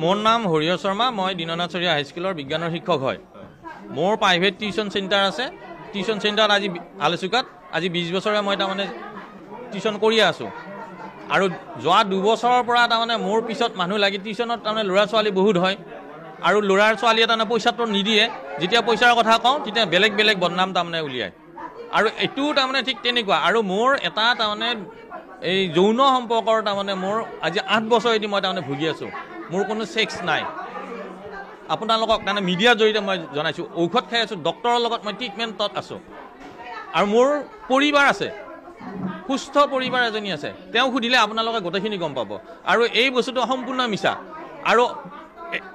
মোৰ নাম হৰিহৰ শৰ্মা, মই দীননাথ শৰীয়া হাইস্কুলৰ বিজ্ঞানৰ শিক্ষক হয়। মোৰ প্ৰাইভেট টিউশ্যন চেণ্টাৰ আছে। টিউশ্যন চেণ্টাৰত আজি আলোচুকাত আজি 20 বছৰে মই তাৰমানে টিউশ্যন কৰিয়ে আছোঁ। আৰু যোৱা 2 বছৰৰ পৰা তাৰমানে মোৰ পিছত মানুহ লাগি টিউশ্যনত তাৰমানে ল'ৰা ছোৱালী বহুত হয় আৰু ল'ৰা ছোৱালীয়ে তাৰমানে পইচাটো নিদিয়ে। যেতিয়া পইচাৰ কথা কওঁ তেতিয়া বেলেগ বেলেগ বদনাম তাৰমানে উলিয়ায়। আৰু এইটোও তাৰমানে ঠিক তেনেকুৱা। আৰু মোৰ এটা তাৰমানে এই যৌন সম্পৰ্কৰ তাৰমানে মোৰ আজি 8 বছৰেদি মই তাৰমানে ভুগি আছোঁ। মোৰ কোনো ছেক্স নাই। আপোনালোকক তাৰমানে মিডিয়াৰ জৰিয়তে মই জনাইছোঁ, ঔষধ খাই আছোঁ, ডক্টৰৰ লগত মই ট্ৰিটমেণ্টত আছোঁ। আৰু মোৰ পৰিবাৰ আছে, সুস্থ পৰিবাৰ এজনী আছে। তেওঁ সুধিলে আপোনালোকে গোটেইখিনি গম পাব। আৰু এই বস্তুটো সম্পূৰ্ণ মিছা। আৰু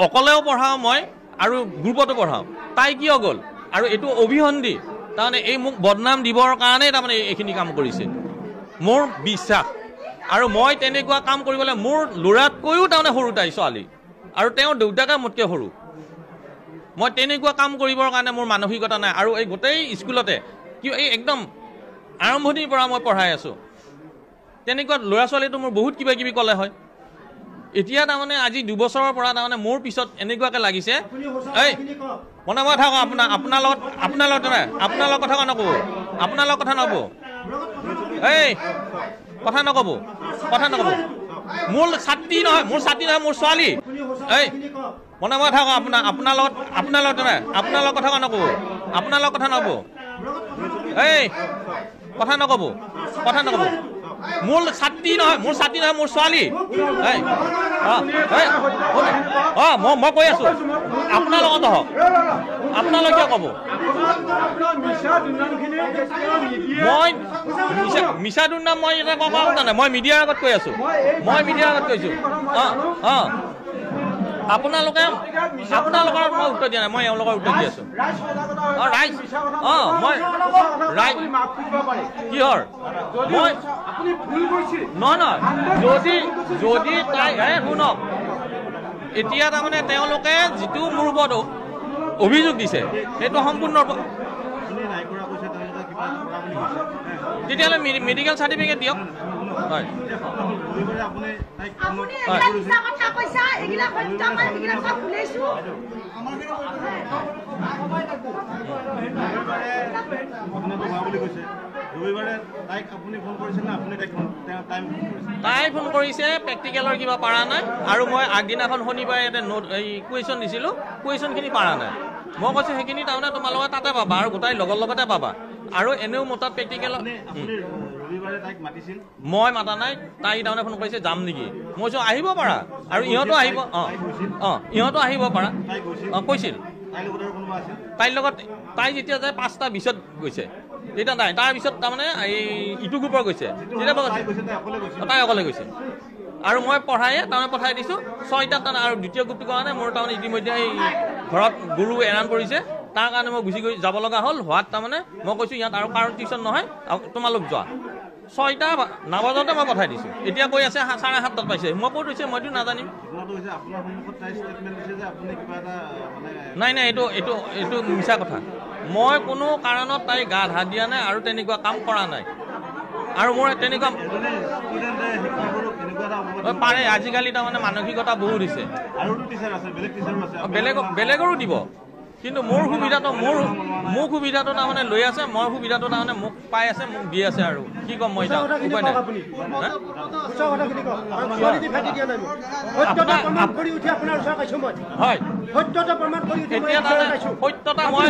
অকলেও পঢ়াওঁ মই আৰু গ্ৰুপতো পঢ়াওঁ। তাই কিয় গ'ল? আৰু এইটো অভিসন্ধি, তাৰমানে এই মোক বদনাম দিবৰ কাৰণেই তাৰমানে এইখিনি কাম কৰিছে, মোৰ বিশ্বাস। আৰু মই তেনেকুৱা কাম কৰিবলৈ মোৰ ল'ৰাতকৈও তাৰমানে সৰু তাই ছোৱালী, আৰু তেওঁৰ দেউতাকে মোতকৈ সৰু। মই তেনেকুৱা কাম কৰিবৰ কাৰণে মোৰ মানসিকতা নাই। আৰু এই গোটেই স্কুলতে কি এই একদম আৰম্ভণিৰ পৰা মই পঢ়াই আছোঁ। তেনেকুৱা ল'ৰা ছোৱালীটো মোৰ বহুত কিবা কিবি ক'লে হয়। এতিয়া তাৰমানে আজি 2 বছৰৰ পৰা তাৰমানে মোৰ পিছত এনেকুৱাকৈ লাগিছে। এই মনে মই থাকোঁ, আপোনাৰ লগত আপোনাৰ লগত আপোনাৰ লগত কথা নক'ব, আপোনাৰ লগত কথা নক'ব, এই কথা নক'ব, কথা নক'ব। মোৰ ছাত্ৰী নহয়, মোৰ ছাত্ৰী নহয়, মোৰ ছোৱালী। এই মনে মই থাকোঁ, আপোনাৰ লগত আপোনাৰ লগত আপোনাৰ লগত কথা নক'ব, আপোনাৰ লগত কথা নক'ব, এই কথা নক'ব, কথা নক'ব। মোৰ ছাত্ৰী নহয়, মোৰ ছাত্ৰী নহয়, মোৰ ছোৱালী। এই অঁ অঁ মই কৈ আছোঁ, আপোনাৰ লগত হওক, আপোনালোকে কিয় ক'ব? মই মিছা দুৰ্নাম মই এতিয়া ক'ব কথা নাই, মই মিডিয়াৰ আগত কৈ আছোঁ, মই মিডিয়াৰ আগত কৈছোঁ। অঁ অঁ আপোনালোকে আপোনালোকৰ মই উত্তৰ দিয়া নাই, মই এওঁলোকৰ উত্তৰ দি আছোঁ। অঁ ৰাইজ, অঁ মই ৰাইজ কিহৰ মই নহয় নহয়, যদি যদি তাই শুনক, এতিয়া তাৰমানে তেওঁলোকে যিটো মোৰ ওপৰত অভিযোগ দিছে সেইটো সম্পূৰ্ণ, তেতিয়াহ'লে মেডিকেল চাৰ্টিফিকেট দিয়ক। হয় তাই ফোন কৰিছে, প্ৰেক্টিকেলৰ কিবা পাৰা নাই। আৰু মই আগদিনাখন শনিবাৰে ইয়াতে নোট এই কুৱেশ্যন দিছিলোঁ, কুৱেশ্যনখিনি পাৰা নাই। মই কৈছোঁ সেইখিনি তাৰমানে তোমালোকে তাতে পাবা আৰু গোটাই লগৰ লগতে পাবা। আৰু এনেও মোৰ তাত প্ৰেক্টিকেলত মই মাতা নাই, তাই তাৰমানে ফোন কৰিছে যাম নেকি। মই কৈছোঁ আহিব পাৰা, আৰু ইহঁতো আহিব। অঁ অঁ ইহঁতো আহিব পাৰা। অঁ কৈছিল। তাইৰ লগত তাই যেতিয়া যায় 5:20 গৈছে, তেতিয়া নাই। তাৰপিছত তাৰমানে এই ইটো গ্ৰুপৰ গৈছে, তেতিয়া তাই অকলে গৈছে। আৰু মই পঢ়ায়ে তাৰমানে পঠাই দিছোঁ 6টাত। তাৰমানে আৰু দ্বিতীয় গ্ৰুপটোৰ কাৰণে মোৰ তাৰমানে ইতিমধ্যে এই ঘৰত গৰু এৰাণ পৰিছে, তাৰ কাৰণে মই গুচি গৈ যাব লগা হ'ল। হোৱাত তাৰমানে মই কৈছোঁ ইয়াত আৰু কাৰো টিউশ্যন নহয়, তোমালোক যোৱা। 6টা নাবাজাতে মই পঠাই দিছোঁ। এতিয়া কৈ আছে 7:30টাত পাইছে। মই ক'ত হৈছে মইতো নাজানিম। নাই নাই, এইটো এইটো এইটো মিছা কথা। মই কোনো কাৰণত তাই গা ধা দিয়া নাই আৰু তেনেকুৱা কাম কৰা নাই। আৰু মোৰ তেনেকুৱা পাৰে আজিকালি তাৰমানে মানসিকতা বহুত হৈছে। বেলেগৰো দিব, কিন্তু মোৰ সুবিধাটো মোক সুবিধাটো তাৰমানে লৈ আছে, মই সুবিধাটো তাৰমানে মোক পাই আছে, মোক দি আছে। আৰু কি ক'ম মই এতিয়া উপায় নাই। হয়, সত্যতা মই